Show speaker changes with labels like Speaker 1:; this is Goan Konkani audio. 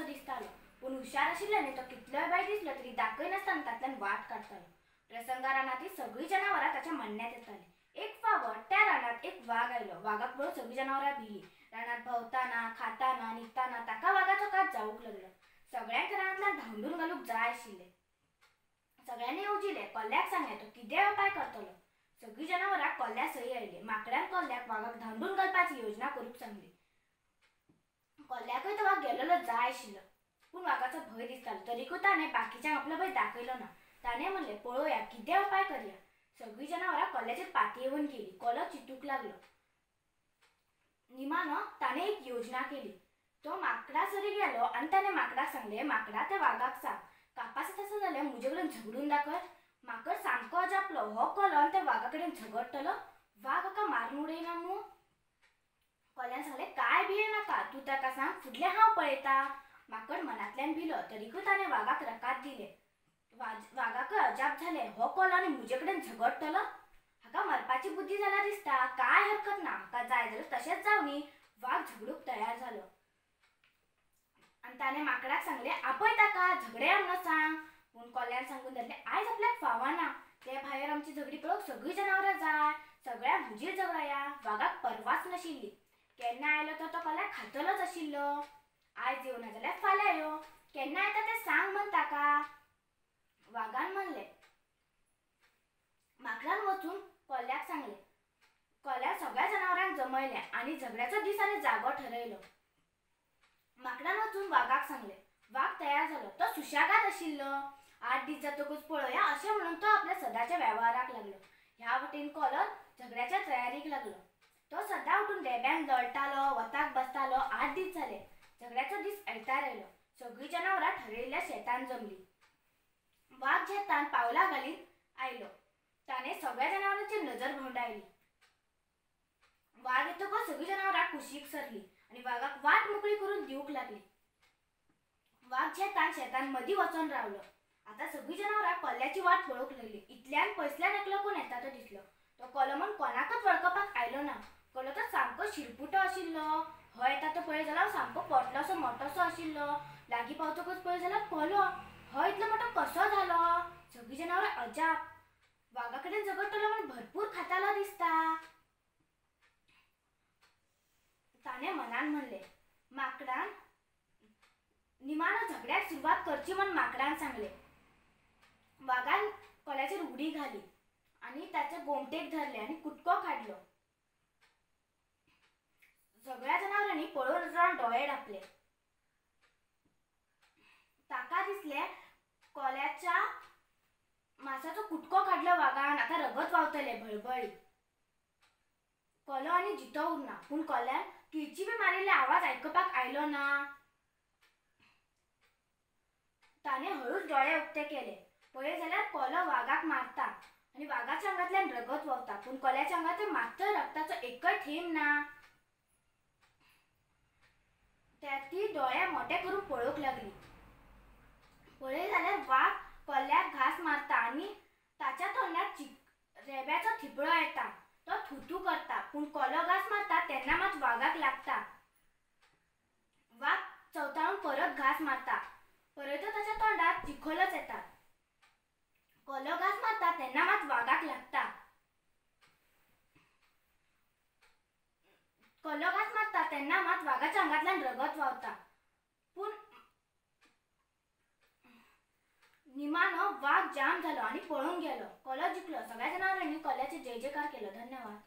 Speaker 1: नासो दिसतालो. पूण हुशार आशिल्ल्यान तो कितलोय बाय दिसलो तरी दाखयनासतना तांतल्यान वाट काडटालो. प्रसंगा रानांतली सगळीं जनावरां ताच्या म्हणण्यात येतालीं. एक फावट त्या रानांत एक वाग आयलो. वागाक पळोवन सगळीं जनावरां भिली. रानांत भोंवताना, खाताना, न्हिदताना ताका वागाचो कात जावंक लागलो. सगळ्यांक रानांतल्यान धांवडून घालूंक जाय आशिल्लें. सगळ्यांनी येवजिलें, कोल्याक सांगलें तो कितेंय उपाय करतलो. सगळीं जनावरां कोल्या सई आयलीं. माकडान कोल्याक वागाक धांवडून घालपाची योजना करूंक सांगली. कोल्याकय तो वाग गेलेलो जाय आशिल्लो, पूण वागाचो भंय दिसतालो. तरीकूय ताणें बाकीच्यांक आपलो भंय दाखयलो ना. ताणें म्हणलें, पळोवया कितें उपाय करया. सगळीं जनावरां कोल्याचेर पातयेवन गेलीं. कोलो चिंतूंक लागलो. निमाणो ताणें एक योजना केली. तो माकडा सरी गेलो आनी ताणें माकडाक सांगलें, माकडा त्या वागाक सांग, कापास आसा जाल्यार म्हजे कडेन झगडून दाखय. माकड सामको अजापलो. हो कोलो आनी त्या वागा कडेन झगडटलो, वाग हाका मारून उडयना मूं? कोल्यान सांगलें, कांय भिये नाका, तूं ताका सांग, फुडलें हांव पळयतां. माकड मनांतल्यान भिलो, तरीकूय ताणें वागाक रकाद दिलें. वागाकय अजाप जालें, हो कोलो आनी म्हजे कडेन झगडटलो, हाका मरपाची बुद्धी जाल्या दिसता. कांय हरकत ना, हाका जाय जाल्यार तशेंच जावनी. वाग झगडूंक तयार जालो आनी ताणें माकडाक सांगलें, आपय ताका, झगडया म्हणून सांग. पूण कोल्यान सांगून धरलें, आयज आपल्याक फावना, ते भायर आमची झगडी पळोवंक सगळीं जनावरां जाय, सगळ्यांक हुजीर झगडया. वागाक परवाच नाशिल्ली. केन्ना आयलो तर तो कोल्याक खातलोच आशिल्लो. आयज येवना जाल्यार फाल्यां यो, केन्ना येता तें सांग म्हण ताका. वागान म्हणलें. माकडान वचून कोल्याक सांगलें. कोल्यान सगळ्या जनावरांक जमयलें आनी झगड्याचो दीस आनी जागो ठरयलो. माकडान वचून वागाक सांगलें. वाग तयार जालो. तो सुशेगाद आशिल्लो. 8 दीस जातकूच पळोवया अशें म्हणून तो आपल्या सदांच्या वेव्हाराक लागलो. ह्या वटेन कोलो झगड्याच्या तयारीक लागलो. तो सदां उठून बेब्यान जळटालो, वताक बसतालो. 8 दीस जाले. झगड्याचो दीस आयतार आयलो. सगळीं जनावरां ठरयल्ल्या शेतान जमलीं. वाग शेतान पावलां घालीत आयलो. ताणें सगळ्या जनावरांचेर नजर भोंवडायली. वाग येतकच सगळीं जनावरां कुशीक सरलीं आनी वागाक वाट मोकळी करून दिवंक लागली. वाग शेतान शेतान मदीं वचोन रावलो. आतां सगळीं जनावरां कोल्याची वाट पळोवंक लागली. इतल्यान पयसल्यान एकलो कोण येता तो दिसलो. तो कोलो म्हूण कोणाकच वळखपाक आयलो ना. कोलो तो सामको शिरपुटो आशिल्लो. हो येता तो पळय जाल्यार सामको पोटलोसो मोटोसो आशिल्लो. लागीं पावतकच पळय जाल्यार कोलो हो इतलो मोटो कसो जालो? सगळीं जनावरां अजाप. वागा कडेन झगडटलो म्हूण भरपूर खातालो दिसता. ताणें मनान म्हणलें. माकडान निमाणो झगड्याक सुरवात करची म्हूण माकडान सांगलें. वागान कोल्याचेर उडी घाली आनी ताचे गोमटेक धरलें आनी कुटको काडलो. सगळ्या जनावरांनी पळोवन रावन दोळे धांपले. ताका दिसलें कोल्याच्या मासाचो कुटको काडलो वागान, आतां रगत व्हांवतलें भळभळीत. कोलो आनी जितो उरना. पूण कोल्यान किळची बी मारिल्ले आवाज आयकुपाक आयलो ना. ताणें हळूच दोळे उक्ते केले. पळय जाल्यार कोलो वागाक मारता आनी वागाच्या आंगांतल्यान रगत व्हांवता, पूण कोल्याच्या आंगांत मात्तय रगताचो एकय थेंब ना. ती दोळे मोटे करून पळोवंक लागली. पळय जाल्यार वाग कोल्याक घांस मारता आनी ताच्या तोंडात रेब्याचो थिपळो येता. तो थुतू करता, पूण कोलो घांस मारता तेन्ना मात वागाक लागता. वाग चवताळून परत घांस मारता, परत ताच्या तोंडात चिखोलच येता. कोलो घांस मारता तेन्ना मात वागाक लागता. कोलो घांस मारता तेन्ना मात वागाच्या आंगांतल्यान रगत व्हांवता. पूण निमाणो वाग जाम जालो आनी पळून गेलो. कोलो जिखलो. सगळ्या जनावरांनी कोल्याचे जय जयकार केलो. धन्यवाद.